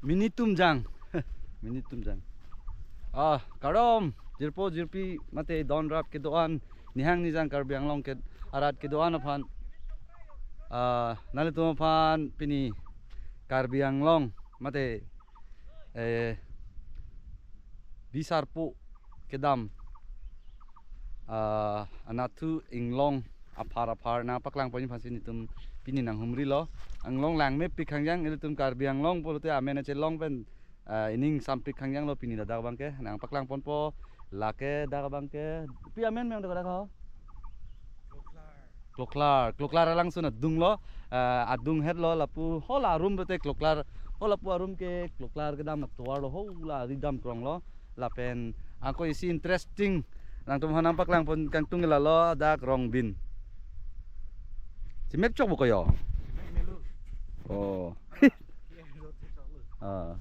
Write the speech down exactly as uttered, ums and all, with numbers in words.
Mini Tumjang. Mini Tumjang. Ah, kardom, jirpo jirpi mate don rap kedo-an, nihang nijang Karbi Anglong ke arat kedo-an aphan. Ah, nanglitum aphan pini Karbi Anglong mate, eh, Bisarpu kedam, ah, anatthu inglong aphar aphar nangpaklang pon aphansi nelitum pini nanghumrilo. Inglong langmepik khangjang, ilitum Karbi Anglong pulote amen achelong pen, ah, ining sampik khangjanglo pini ladak abangke, nangpaklang ponpo, lake dak abangke, pi amen meng dak ho? Kloklar, Kloklar alangsun adunglo, ah, adung hetlo lapu, hala arum bete Kloklar, ho lapu arum ke Kloklar kedam atovarlo, hala aridam kronglo, lapen angko isi interesting, nangtum aphan nangpaklang pon kangtung ke lalo dak Rongbin. Chemep chok bo ko yo. Oh. Ah.